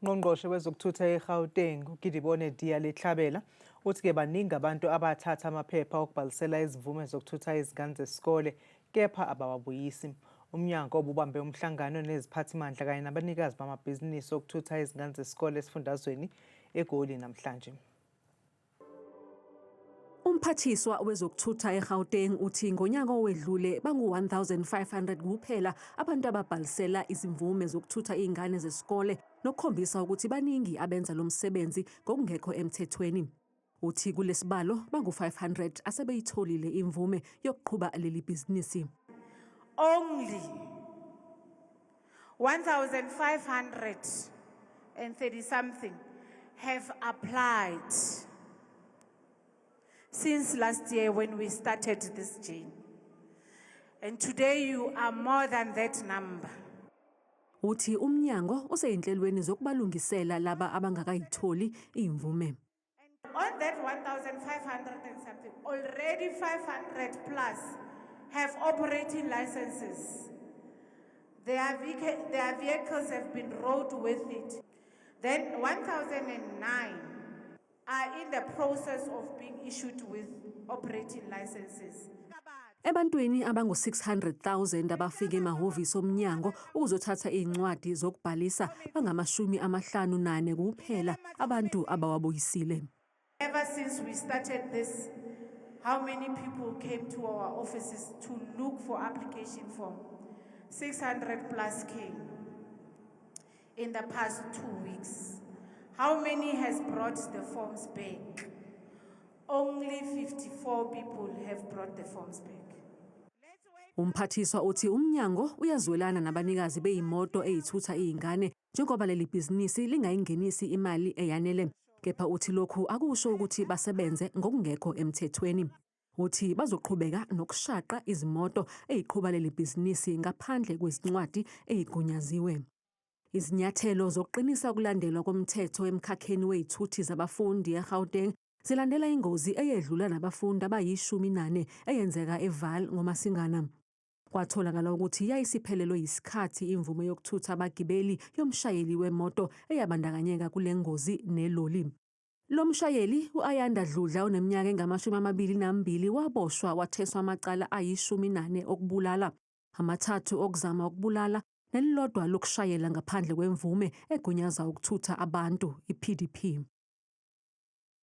Ngqongqoshe wezokuthutha eGauteng uGidibone Diale-Tlabela uthi-ke baningi abantu abathatha amaphepha okubhalisela izimvume zokuthutha izingane zesikole kepha abawabuyisi. Umnyango obubambe umhlangano neziphathimandla kanye nabanikazi bamabhizinisi okuthutha izingane zesikole esifundazweni eGoli namhlanje. Umphathiswa wezokuthutha eGauteng uthi ngonyaka owedlule bangu-1500 kuphela abantu ababhalisela izimvume zokuthutha izingane zesikole, nokukhombisa ukuthi baningi abenza lo msebenzi ngokungekho emthethweni. Uthi kulesibalo bangu-500 asebeyitholile imvume yokuqhuba leli bhizinisi. Only 1,530 something have applied since last year when we started this journey. And today you are more than that number. Uthi umnyango useyinhlelweni zokubalungisela laba abangakayitholi imvume. On that 1,500 and something, already 500 plus have operating licenses. Their vehicles have been roadworthy. Then 1,009 are in the process of being issued with operating licenses. Ebantwini abangu-600,000 abafike emahhovisi omnyango ukuzothatha izincwadi zokubhalisa, bangama-54 kuphela abantu abawabuyisile. Ever since we started this, how many people came to our offices to look for application form? 600 plus came in the past 2 weeks. How many has brought the forms back? Only 54 people have brought the forms back. Umphathiswa uthi umnyango uyazwelana nabanikazi bezimoto ezithutha izingane, njengoba leli bhizinisi lingayingenisi imali eyanele. Kepha uthi lokhu akusho ukuthi basebenze ngokungekho emthethweni. Uthi bazoqhubeka nokushaqa izimoto eziqhuba leli bhizinisi ngaphandle kwezincwadi ezigunyaziwe. Izinyathelo zokuqinisa ukulandelwa komthetho emkhakheni wezithuthi zabafundi eGauteng zilandela ingozi eyedlula nabafundi abayi-14 eyenzeka eVaal ngoMasingana. Kwatholakala ukuthi yayisiphelelwe yisikhathi imvume yokuthutha abagibeli yomshayeli wemoto eyabandakanyeka kule ngozi neloli. Lo mshayeli, u-Ayanda Dludla oneminyaka engama-22, waboshwa watheswa amacala ayi-14 okubulala, amathathu okuzama ukubulala nelilodwa lokushayela ngaphandle kwemvume egunyaza ukuthutha abantu, i-PDP.